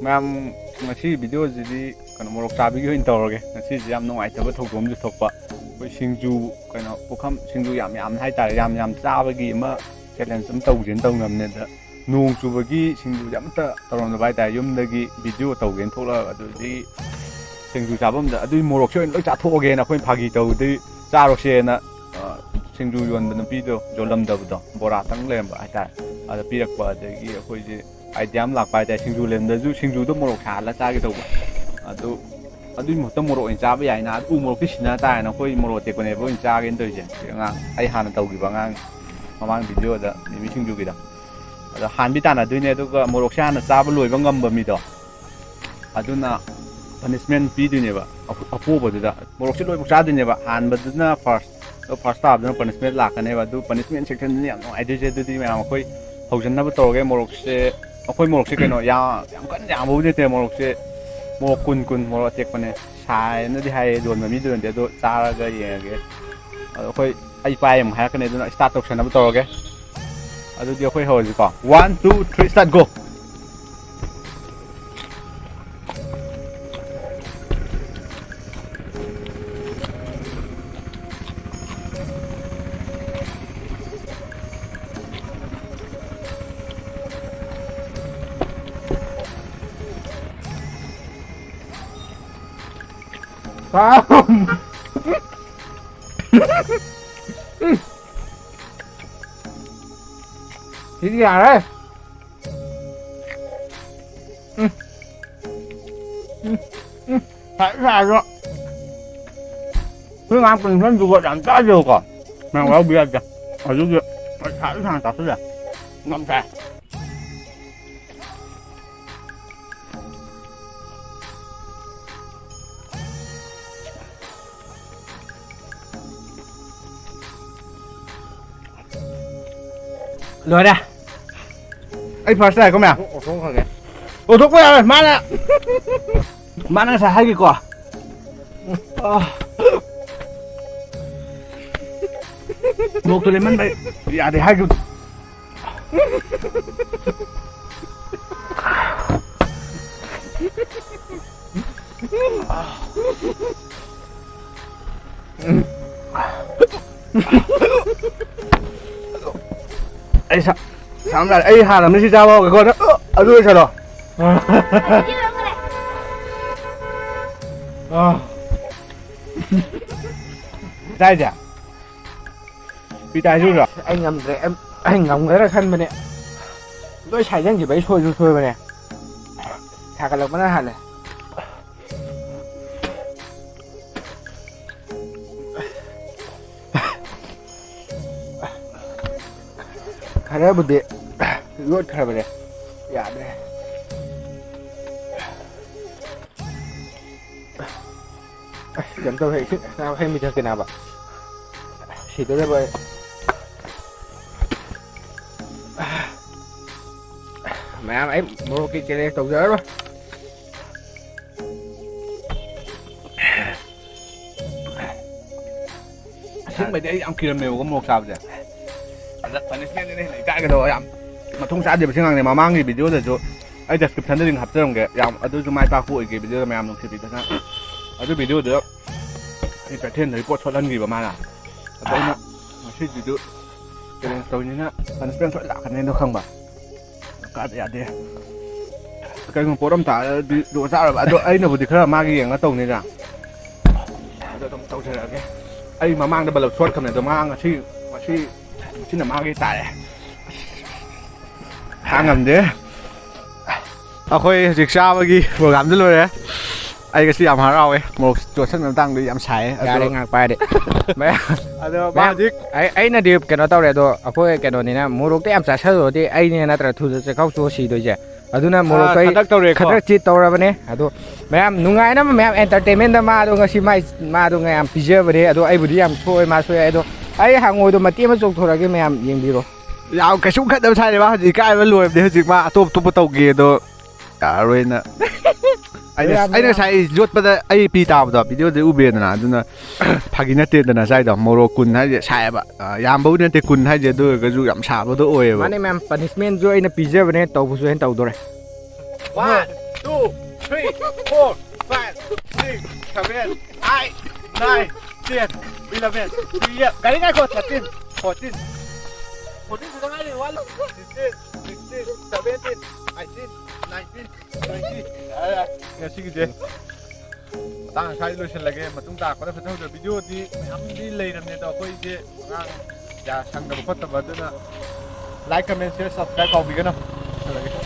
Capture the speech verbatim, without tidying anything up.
ꯃꯌꯥꯝ, ꯉꯁꯤ ꯚꯤꯗꯤꯑꯣꯁꯤꯗꯤ ꯀꯩꯅꯣ, ꯃꯣꯔꯣꯛ ꯆꯥꯕꯤꯒꯤ ꯑꯣꯏꯅ ꯇꯧꯔꯒꯦ꯫ ꯉꯁꯤꯁꯦ ꯌꯥꯝ ꯅꯨꯡꯉꯥꯏꯇꯕ ꯊꯧꯗꯣꯛ ꯑꯃꯁꯨ ꯊꯣꯛꯄ꯫ ꯑꯩꯈꯣꯏ ꯁꯤꯡꯖꯨ, ꯀꯩꯅꯣ, ꯄꯨꯈꯝ ꯁꯤꯡꯖꯨ ꯌꯥꯝ ꯌꯥꯝꯅ ꯍꯥꯏꯇꯥꯔꯦ, ꯌꯥꯝ ꯌꯥꯝ ꯆꯥꯕꯒꯤ ꯑꯃ ꯆꯦꯂꯦꯟꯖ ꯑꯃ ꯇꯧꯁꯦꯅ ꯇꯧꯅꯕꯅꯦ꯫ ꯑꯗ ꯅꯣꯡ ꯆꯨꯕꯒꯤ ꯁꯤꯡꯖꯨꯁꯦ ꯑꯝꯇ ꯇꯧꯔꯝꯗꯕ ꯍꯥꯏꯇꯥꯔꯦ꯫ ꯌꯨꯝꯗꯒꯤ ꯚꯤꯗꯤꯑꯣ ꯇꯧꯒꯦꯅ ꯊꯣꯛꯂꯛꯑꯒ, ꯑꯗꯨꯗꯤ ꯁꯤꯡꯖꯨ ꯆꯥꯐꯝꯗ ꯑꯗꯨꯒꯤ ꯃꯣꯔꯣꯛꯁꯦ ꯑꯣꯏꯅ ꯂꯣꯏ ꯆꯥꯊꯣꯛꯑꯒꯦꯅ ꯑꯩꯈꯣꯏꯅ ꯐꯥꯒꯤ ꯇꯧꯕꯗꯒꯤ ꯆꯥꯔꯣꯁꯦꯅ, ꯑ, ꯁꯤꯡꯖꯨ ꯌꯣꯟꯕ ꯅꯨꯄꯤꯗꯣ, ꯌꯣꯜꯂꯝꯗꯕꯗꯣ, ꯕꯣꯔꯥꯇꯪ ꯂꯩꯔꯝꯕ ꯍꯥꯏꯇꯥꯔꯦ꯫ ꯑꯗ ꯄꯤꯔꯛꯄ, ꯑꯗꯒꯤ ꯑꯩꯈꯣꯏꯁꯦ ꯑꯥꯏꯗꯤꯌꯥ ꯑꯃ ꯂꯥꯛꯄ ꯍꯥꯏꯇꯥꯔꯦ꯫ ꯁꯤꯡꯖꯨ ꯂꯩꯔꯝꯗ꯭ꯔꯁꯨ ꯁꯤꯡꯖꯨꯗꯣ ꯃꯣꯔꯣꯛ ꯁꯥꯍꯜꯂ ꯆꯥꯒꯦ ꯇꯧꯕ꯫ ꯑꯗꯨ, ꯑꯗꯨꯒꯤ ꯃꯍꯨꯠꯇ ꯃꯣꯔꯣꯛ ꯑꯣꯏꯅ ꯆꯥꯕ ꯌꯥꯏꯅ, ꯑꯗꯨ ꯎ ꯃꯣꯔꯣꯛꯇꯤ ꯁꯤꯟꯅ ꯇꯥꯔꯦꯅ ꯑꯩꯈꯣꯏ ꯃꯣꯔꯣꯛ ꯑꯇꯦꯛꯄꯅꯦꯕ ꯑꯣꯏꯅ ꯆꯥꯒꯦꯅ ꯇꯧꯔꯤꯁꯦ꯫ ꯑꯉꯥꯡ, ꯑꯩ ꯍꯥꯟꯅ ꯇꯧꯈꯤꯕ ꯑꯉꯥꯡ, ꯃꯃꯥꯡ ꯚꯤꯗꯤꯑꯣꯗ ꯃꯤꯃꯤ ꯁꯤꯡꯖꯨꯒꯤꯗꯣ꯫ ꯑꯗꯣ ꯍꯥꯟꯕꯤ ꯇꯥꯟꯅꯗꯣꯏꯅꯦ, ꯑꯗꯨꯒ ꯃꯣꯔꯣꯛꯁꯦ ꯍꯥꯟꯅ ꯆꯥꯕ ꯂꯣꯏꯕ ꯉꯝꯕ ꯃꯤꯗꯣ, ꯑꯗꯨꯅ ꯄꯅꯤꯁꯃꯦꯟ ꯄꯤꯗꯣꯏꯅꯦꯕ꯫ ꯑꯄꯣ-, ꯑꯄꯣꯕꯗꯨꯗ ꯃꯣꯔꯣꯛꯁꯦ ꯂꯣꯏꯐꯥꯎ ꯆꯥꯗꯣꯏꯅꯦꯕ꯫ ꯍꯥꯟꯕꯗꯨꯅ ꯐꯥꯔꯁ, ꯑꯗꯣ ꯐꯥꯔꯁ ꯇꯥꯕꯗꯨꯅ ꯄꯅꯤꯁꯃꯦꯟ ꯂꯥꯛꯀꯅꯦꯕ꯫ ꯑꯗꯨ ꯄꯅꯤꯁꯃꯦꯟ ꯁꯦꯛꯁꯟꯗꯨꯅ ꯌꯥꯝ ꯅꯨꯡꯉꯥꯏꯗꯣꯏꯁꯦ꯫ ꯑꯗꯨꯗꯤ ꯃꯌꯥꯝ ꯑꯩꯈꯣꯏ ꯍꯧꯖꯟꯅꯕ ꯇꯧꯔꯒꯦ꯫ ꯃꯣꯔꯣꯛꯁꯦ, ꯑꯩꯈꯣꯏ ꯃꯣꯔꯣꯛꯁꯦ ꯀꯩꯅꯣ, ꯌꯥꯝ, ꯌꯥꯝ ꯀꯟꯅ ꯌꯥꯝꯕꯕꯨꯗꯤ ꯅꯠꯇꯦ꯫ ꯃꯣꯔꯣꯛꯁꯦ ꯃꯣꯔꯣꯛ ꯀꯨꯟ, ꯀꯨꯟ ꯃꯣꯔꯣꯛ ꯑꯇꯦꯛꯄꯅꯦ꯫ ꯁꯥꯏꯅꯗꯤ ꯍꯥꯏꯌꯦ ꯌꯣꯟꯕ ꯃꯤꯗꯨꯅꯗꯤ, ꯑꯗꯣ ꯆꯥꯔꯒ ꯌꯦꯡꯉꯒꯦ꯫ ꯑꯗꯣ ꯑꯩꯈꯣꯏ, ꯑꯩ ꯄꯥꯏ ꯑꯃꯨꯛ ꯍꯥꯏꯔꯛꯀꯅꯤ, ꯑꯗꯨꯅ ꯁ꯭ꯇꯥꯔꯠ ꯇꯧꯁꯟꯅꯕ ꯇꯧꯔꯒꯦ꯫ ꯑꯗꯨꯗꯤ ꯑꯩꯈꯣꯏ ꯍꯧꯔꯁꯤꯀꯣ꯫ One, two, three, start, go! ꯁꯤꯗꯤ ꯌꯥꯔꯦ꯫ ꯎꯝ꯫ ꯎꯝ꯫ ꯎꯝ꯫ ꯁꯥꯏ ꯁꯥꯏꯗꯣ꯫ ꯑꯩꯈꯣꯏ ꯉꯥꯡ ꯄꯨꯡ ꯈꯔ ꯖꯨꯒꯣꯠ ꯌꯥꯝ ꯆꯥꯗꯦꯕꯀꯣ꯫ ꯃꯌꯥꯝ ꯌꯥꯎꯕ ꯌꯥꯗꯦ꯫ ꯑꯗꯨꯒꯤ ꯁꯥꯏ ꯁꯥꯏꯅ ꯆꯥꯁꯤꯜꯂꯦ꯫ ꯉꯝꯗ꯭ꯔꯦ꯫ ꯂꯣꯏꯔꯦ꯫ ꯑꯩ ꯐꯥꯔꯁ ꯇꯥꯏꯀꯣ ꯃꯌꯥꯝ꯫ ꯑꯣꯊꯣꯛꯈ꯭ꯔꯒꯦ꯫ ꯑꯣꯊꯣꯛꯄ ꯌꯥꯔꯣꯏ꯫ ꯃꯥꯅ, ꯃꯥꯅ ꯉꯁꯥꯏ ꯍꯥꯏꯒꯦꯀꯣ꯫ ꯑꯥ꯫ ꯃꯣꯔꯣꯛꯇꯣ ꯂꯦꯃꯟꯕꯩ ꯌꯥꯗꯦ ꯍꯥꯏꯈꯤꯕꯗꯣ꯫ ꯑꯩ ꯁ-, ꯁꯝꯅ ꯍꯥꯏꯔꯕꯗ ꯑꯩ ꯍꯥꯟꯅ ꯃꯤꯁꯤ ꯆꯥꯕ ꯍꯧꯒꯦꯀꯣ, ꯅꯪ ꯑꯗꯨ ꯂꯣꯏꯁꯜꯂꯣ꯫ ꯆꯥꯏꯁꯦ? ꯄꯤ ꯇꯥꯏ ꯆꯨꯗ꯭ꯔꯣ? ꯑꯩ ꯉꯝꯗ꯭ꯔꯦ꯫ ꯑꯩ, ꯑꯩ ꯉꯝꯒꯗ꯭ꯔꯥ ꯈꯟꯕꯅꯦ꯫ ꯂꯣꯏ ꯁꯥꯏꯖꯟꯈꯤꯕ ꯑꯩ ꯁꯣꯏꯁꯨ ꯁꯣꯏꯕꯅꯦ꯫ ꯁꯥꯒꯠꯂꯛꯄꯅ ꯍꯥꯜꯂꯦ꯫ ꯈꯔꯕꯨꯗꯤ ꯌꯣꯠꯈ꯭ꯔꯕꯅꯦ꯫ ꯌꯥꯗ꯭ꯔꯦ꯫ ꯑꯁ, ꯀꯩꯅꯣ ꯇꯧꯋꯦ, ꯏꯁꯤꯡ ꯑꯁꯥꯕ ꯍꯩ ꯃꯍꯤ ꯊꯛꯀꯦꯅꯕ꯫ ꯁꯤꯗꯣꯔꯦꯕ ꯑꯩ꯫ ꯃꯌꯥꯝ, ꯑꯩ ꯃꯣꯔꯣꯛꯀꯤ challenge ꯇꯧꯖꯔꯔꯣꯏ꯫ ꯑꯁꯦꯡꯕꯩꯗꯤ ꯑꯩ ꯌꯥꯝ ꯀꯤꯔꯝꯃꯦꯕꯀꯣ ꯃꯣꯔꯣꯛ ꯆꯥꯕꯁꯦ꯫ ꯑꯗ punishment ꯅꯤꯅ ꯍꯦꯟꯅ ꯏꯀꯥꯏꯒꯗꯧꯕ ꯌꯥꯝ ꯃꯊꯣꯡ ꯆꯥꯗꯦꯕ ꯁꯤ ꯑꯉꯥꯡꯁꯦ꯫ ꯃꯃꯥꯡꯒꯤ video ꯗꯁꯨ ꯑꯩ description ꯗ link ꯍꯥꯞꯆꯔꯝꯒꯦ꯫ ꯌꯥꯝ ꯑꯗꯨꯁꯨ ꯃꯥꯏ ꯄꯥꯛꯄ ꯑꯣꯏꯒꯦ video ꯗ ꯃꯌꯥꯝ ꯅꯨꯡꯁꯤꯕꯤꯗꯅ꯫ ꯑꯗꯨ video ꯗꯨ ꯑꯩ ꯀꯩꯊꯦꯜꯗ report ꯁꯣꯠꯍꯟꯈꯤꯕ ꯃꯥꯅ꯫ ꯑꯗꯣ ꯑꯩꯅ ꯉꯁꯤꯗꯨꯁꯨ challenge ꯇꯧꯔꯤꯅꯤꯅ punishment ꯁꯣꯏ ꯂꯥꯛꯀꯅꯤꯗꯣ ꯈꯪꯕ꯫ ꯀꯥꯗ ꯌꯥꯗꯦ꯫ ꯀꯩꯒꯨꯝꯕ ꯄꯣꯠ ꯑꯃ ꯇꯥꯔꯗꯤ ꯖꯨꯒꯣꯠ ꯆꯥꯔꯕ꯫ ꯑꯗꯣ ꯑꯩꯅꯕꯨꯗꯤ ꯈꯔ ꯃꯥꯒꯤ ꯌꯦꯡꯉ ꯇꯧꯅꯤꯗ꯫ ꯑꯗꯣ ꯑꯗꯨꯝ ꯇꯧꯖꯔꯛꯑꯒꯦ꯫ ꯑꯩ ꯃꯃꯥꯡꯗ ꯕꯂꯞ ꯁꯣꯠꯈ꯭ꯔꯕꯅꯦ, ꯑꯗꯣ ꯃꯥ ꯉꯁꯤ, ꯉꯁꯤ, ꯉꯁꯤꯅ ꯃꯥꯒꯤ ꯇꯥꯔꯦ꯫ ꯈꯥꯡ ꯉꯝꯗꯦ꯫ ꯑꯩꯈꯣꯏ ꯍꯧꯖꯤꯛ ꯆꯥꯕꯒꯤ program ꯗꯨ ꯂꯣꯏꯔꯦ꯫ ꯑꯩ ꯉꯁꯤ ꯌꯥꯝ ꯍꯔꯥꯎꯋꯦ꯫ ꯃꯣꯔꯣꯛ ꯆꯣꯠꯁꯟꯕ ꯃꯇꯥꯡꯗ ꯌꯥꯝ ꯁꯥꯏꯌꯦ꯫ ꯑꯗꯣ ꯌꯥꯔꯦ, ꯉꯥꯏꯍꯥꯛ ꯄꯥꯏꯔꯦ꯫ ꯃꯌꯥꯝ, ꯑꯗꯣ ꯃꯥ ꯃꯌꯥꯝ, ꯍꯧꯖꯤꯛ ꯑꯩ, ꯑꯩꯅꯗꯤ ꯀꯩꯅꯣ ꯇꯧꯔꯦ, ꯑꯗꯣ ꯑꯩꯈꯣꯏ ꯀꯩꯅꯣꯅꯤꯅ ꯃꯣꯔꯣꯛꯇ ꯌꯥꯝ ꯆꯥꯁꯜꯂꯨꯔꯗꯤ ꯑꯩꯅꯦ ꯅꯠꯇ꯭ꯔ ꯊꯨꯅ ꯆꯦꯈꯥꯎ ꯆꯣꯛ ꯁꯤꯗꯣꯏꯁꯦ꯫ ꯑꯗꯨꯅ ꯃꯣꯔꯣꯛꯇꯣ ꯑꯥ, ꯑꯩ ꯈꯗꯛ ꯇꯧꯔꯦꯀꯣ꯫ ꯈꯗꯛ cheat ꯇꯧꯔꯕꯅꯦ꯫ ꯑꯗꯣ ꯃꯌꯥꯝ ꯅꯨꯡꯉꯥꯏꯅꯕ, ꯃꯌꯥꯝ entertainment ꯗ ꯃꯥꯗꯣ ꯉꯁꯤ ꯃꯥꯏ, ꯃꯥꯗꯣ ꯌꯥꯝ ꯄꯤꯖꯕꯅꯦ꯫ ꯑꯗꯣ ꯑꯩꯕꯨꯗꯤ ꯌꯥꯝ ꯁꯣꯛꯑꯦ, ꯃꯥ ꯁꯣꯛꯑꯦ꯫ ꯑꯗꯣ ꯑꯩ ꯍꯪꯉꯣꯏꯗꯣ ꯃꯇꯦꯛ ꯑꯃ ꯆꯣꯡꯊꯣꯔꯛꯑꯒꯦ, ꯃꯌꯥꯝ ꯌꯦꯡꯕꯤꯔꯣ꯫ ꯌꯥꯝ ꯀꯩꯁꯨꯝ ꯈꯟꯗꯕ ꯁꯥꯏꯅꯦ ꯃꯥ ꯍꯧꯖꯤꯛ ꯏꯀꯥꯏꯕ ꯂꯣꯏꯔꯕꯅꯦ꯫ ꯍꯧꯖꯤꯛ ꯃꯥ ꯑꯇꯣꯞ ꯑꯇꯣꯞꯄ ꯇꯧꯒꯦ ꯑꯗꯣ ꯌꯥꯔꯔꯣꯏꯅ꯫ ꯑꯩꯅ, ꯌꯥꯝ, ꯑꯩꯅ ꯌꯥꯝ꯫ ꯉꯁꯥꯏ ꯌꯣꯠꯄꯗ ꯑꯩ ꯄꯤ ꯇꯥꯕꯗꯣ video ꯗ ꯎꯕꯦꯗꯅ, ꯑꯗꯨꯅ ꯐꯥꯒꯤ ꯅꯠꯇꯦꯗꯅ ꯆꯥꯏꯗꯣ꯫ ꯃꯣꯔꯣꯛ ꯀꯨꯟ ꯍꯥꯏꯁꯦ ꯁꯥꯏꯌꯦꯕ꯫ ꯑ, ꯌꯥꯝꯕꯕꯨꯗꯤ ꯅꯠꯇꯦ ꯀꯨꯟ ꯍꯥꯏꯁꯦ, ꯑꯗꯨ ꯑꯣꯏꯔꯒꯁꯨ ꯌꯥꯝ ꯁꯥꯕꯗꯣ ꯑꯣꯏꯌꯦꯕ꯫ ꯃꯥꯅꯦ ꯃꯌꯥꯝ, punishment ꯁꯨ ꯑꯩꯅ ꯄꯤꯖꯕꯅꯦ, ꯇꯧꯕꯁꯨ ꯑꯩꯅ ꯇꯧꯗꯣꯔꯦ꯫ One, two, three, four, five. six, seven, eight, nine, ten, eleven, twelve. ꯒꯥꯔꯤ ꯉꯥꯏꯈꯣ, thirteen, fourteen. Fourteen ꯈꯛꯇ ꯉꯥꯏꯔꯤ, ꯋꯥꯠꯂꯤ꯫ Fifteen, sixteen, seventeen, eighteen, nineteen, twenty. ꯌꯥꯔꯦ, ꯌꯥꯔꯦ꯫ ꯉꯁꯤꯒꯤꯁꯦ ꯃꯇꯥꯡ ꯑꯁ꯭ꯋꯥꯏꯗ ꯂꯣꯏꯁꯤꯜꯂꯒꯦ꯫ ꯃꯇꯨꯡ ꯇꯥꯔꯛꯄꯗ ꯐꯖ ꯐꯖꯕ videoꯗꯤ ꯃꯌꯥꯝꯗꯤ ꯂꯩꯔꯕꯅꯦ, ꯑꯗꯣ ꯑꯩꯈꯣꯏꯁꯦ ꯑꯉꯥꯡ ꯀꯌꯥ ꯁꯪꯗꯕ ꯈꯣꯠꯇꯕ, ꯑꯗꯨꯅ like, comment, share, subscribe ꯀꯥꯎꯕꯤꯒꯅꯨ꯫ ꯂꯣꯏꯁꯤꯜꯂꯒꯦ꯫